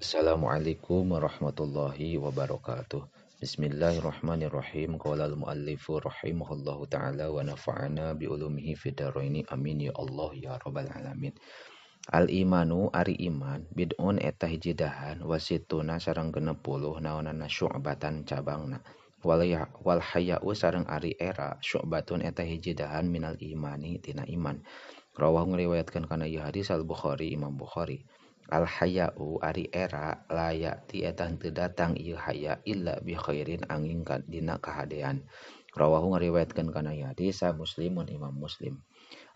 Assalamualaikum warahmatullahi wabarakatuh. Bismillahirrahmanirrahim. Qala al-muallifu rahimahullahu ta'ala wa nafa'ana bi ulumihi fid dharaini. Amin ya Allah ya rabbal alamin. Al-imanu ari iman bid'un eta hiji dahan wasituna sareng 60 naonana syu'batan cabangna. Wal haya'u sareng ari era syu'batun eta hiji dahan minal imani tina iman. Rawahu ngriwayatkeun kana ieu hadis Al-Bukhari Imam Bukhari. Al haya'u ari era layati eta henteu datang ieu haya illa bi khairin angin dina kahadean. Rawahu ngriwayatkeun kana ieu hadis Muslimun Imam Muslim.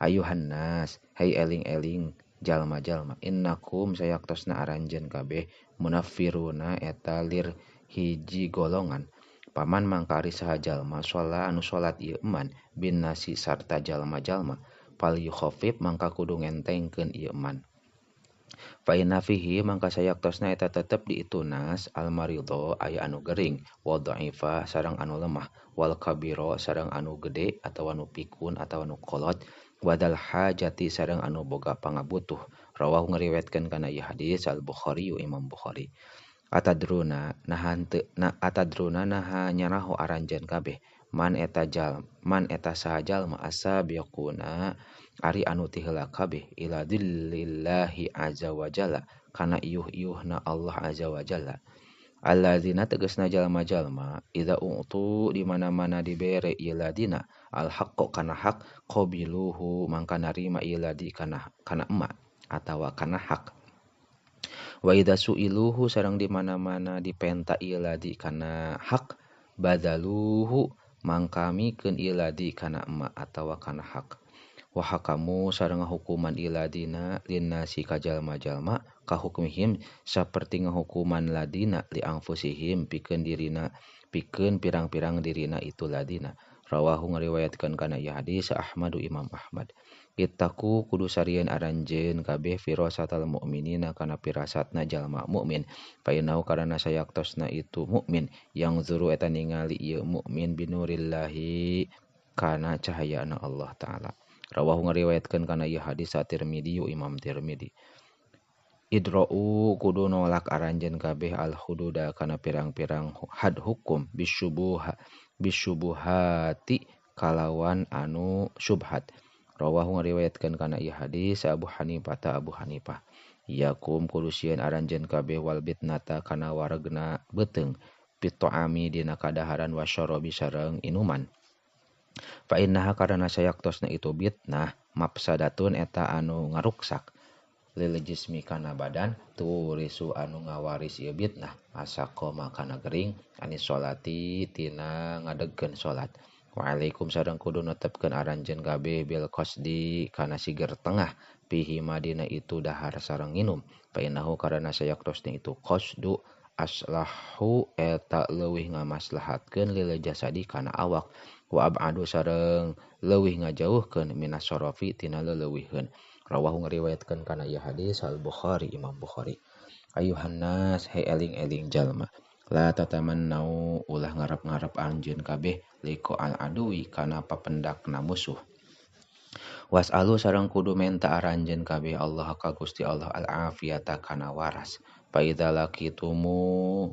Ayuhan nas, hay eling-eling jalma-jalma, innakum sayaktosna aranjeun kabeh munaffiruna eta lir hiji golongan. Paman mangka ari saha jalma sholat anu salat ieu eman bin nasi sarta jalma-jalma fal yukhafif mangka kudu ngentengkeun ieu eman. Fa inna fihi mangka sayaktosna eta tetep di itu nas al maridho aya anu gering wa dhaifa sareng anu lemah wal kabiro sareng anu gede atawa anu pikun atawa anu kolot wadal hajati sareng anu boga pangabutuh. Rawahu ngriwayatkeun kana ieu hadis Al Bukhari Imam Bukhari. Atadruna atadruna naha nyaraho aranjeun kabeh man eta jal man eta saha jalma asabiquna ari anu ti heula kabeh ila dillillahi azza wa jalla kana iuh-iuhna Allah azza wa jalla. Alladzina tegasna jalma-jalma idza utu di mana-mana dibere ieu ladina al haqqo kana hak qabiluhu mangka narima ieu ladi kana kana emak atawa kana hak. Wa idza su'iluhu sareng di mana-mana dipenta ieu ladi kana hak badaluhu mangka mikeun ieu ladi kana emak atawa kana hak. Wa hakamu sareng hukuman ieu ladina linnasi ka jalma-jalma ka hukmihim saperti ngahukuman ladina li anfusihim pikeun dirina pikeun pirang-pirang dirina itu ladina. Rawahu ngriwayatkeun kana ieu hadis Ahmadu Imam Ahmad. Ittaqu kudu sarieun aranjeun kabeh firasatal mukminina kana firasatna jalma mukmin. Fa innahu karana sayaktosna itu mukmin yang zuru eta ningali ieu mukmin binurillahi kana cahayana Allah taala. Rawahu ngriwayatkeun kana ieu hadis Tirmidzi Imam Tirmidzi. Idra'u kudu nolak aranjeun kabeh al hududa kana pirang-pirang had hukum bisyubuhati kalawan anu syubhat. Rawahu ngriwayatkeun kana ieu hadis Abu Hanifah ta Abu Hanifah. Yakum kudu sieun aranjeun kabeh wal bitnata kana waregna beuteung pitoami dina kadaharan wasyarabi sareng inuman. Fa innaha karana sayaktosna itu bitnah mafsadatun eta anu ngaruksak lil jismi kana badan turisu anu ngawaris ieu bitnah asaqoma kana gering anis sholati tina ngadegkeun salat. Waalaikum sareng kudu netepkeun aranjeun kabeh bil qasdi kana siger tengah pihi madina itu dahar sareng nginum. Fa innahu karana sayaktosna itu qasdu aslahu eta leuwih ngamaslahatkeun lil jasadi kana awak wa ab'adu sareng leuwih ngajauhkeun minas sorofi tina leuwihkeun. Rawahu ngriwayatkeun kana ieu hadis Al Bukhari Imam Bukhari. Ayuhan nas hey eling-eling jalma la tatamannau ulah ngarep-ngarep anjeun kabeh liko al aduwi kana papendakna musuh. Was'alu sareng kudu menta aranjeun kabeh Allah ka Gusti Allah al afiyata kana waras. Fa idza laqitumu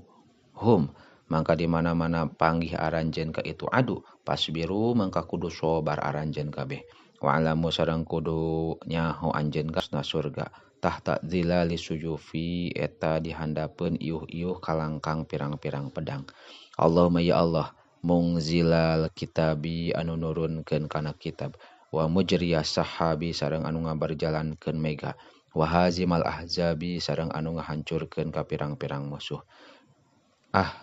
hum mangka di mana-mana panggih aranjeun ka itu adu pasbiru mangka kudu sabar aranjeun kabeh. Wa alamu sareng kudu nyaho anjeun ka surga tahta zilali suyufi eta dihandapeun iuh-iuh kalangkang pirang-pirang pedang. Allahumma ya Allah mungzilal kitabi anu nurunkeun kana kitab wa mujriyas sahabi sareng anu ngabarjalankeun mega wa hazimal ahzabi sareng anu ngahancurkeun ka pirang-pirang musuh. Ah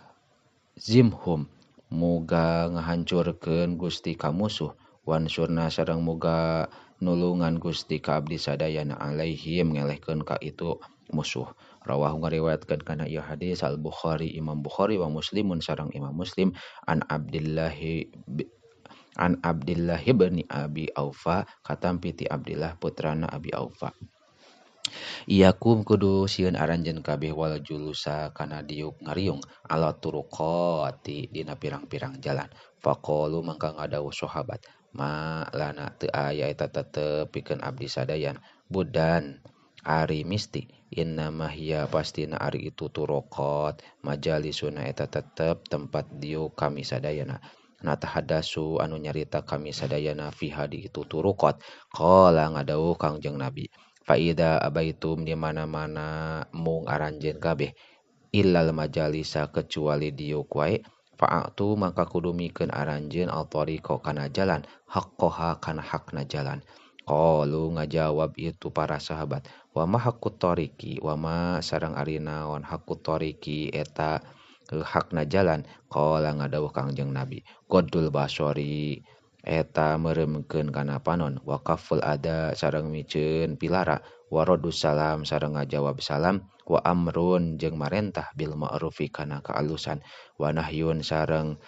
zimhum muga ngahancurkeun Gusti ka musuh wansurna sareng muga nulungan Gusti ka abdi sadayana alaihim ngelehkeun ka itu musuh. Rawahu ngriwayatkeun kana ieu hadis Al Bukhari Imam Bukhari wa Muslimun sareng Imam Muslim an Abdillah bin Abi Aufa katampi ti Abdillah putrana Abi Aufa. Iyakum kudu sieun aranjeun kabeh wal julusa kana diuk ngariung ala turuqati dina pirang-pirang jalan. Faqalu mangka ngadawuh sahabat ma lana teu aya eta tetep pikeun abdi sadayan budan Ari misti innama hiya pastina ari itu turoqat majalisuna eta tetep tempat dieu kami sadayana natahadasu anu nyarita kami sadayana fiha di itu turuqat. Qala ngadawuh Kangjeng Nabi faida abaitum di mana-mana mung aranjeun kabeh illal majalisa kecuali diuk wae fa'atu maka kudu mikeun aranjeun al-tariqa kana jalan haqqaha kana hakna jalan. Qalu ngajawab itu para sahabat wa ma haqqut tariqi wa ma sareng ari naon haqqut tariqi eta hakna jalan. Qala ngadawuh Kangjeng Nabi qaddul basori eta meureumkeun kana panon wa kaful ada sareng miceun pilara wa raddus salam sareng ngajawab salam wa amrun jeung marentah bil ma'rufi kana kaalusan wa nahyun sareng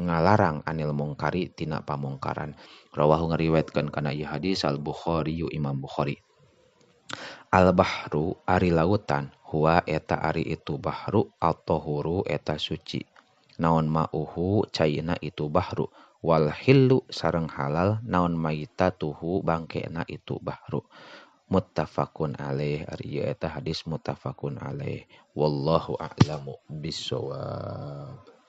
ngalarang anil mungkari tina pamungkaran. Rawahu ngariwayatkeun kana ieu hadis Al Bukhari Imam Bukhari. Al bahru ari lautan huwa eta ari itu bahru at-tahuru eta suci naon ma'uhu caina itu bahru wal hillu sareng halal naon maitatuhu bangkena itu bahru. Muttafaqun alaih ari ieu eta hadis muttafaqun alaih. Wallahu a'lamu bissawab.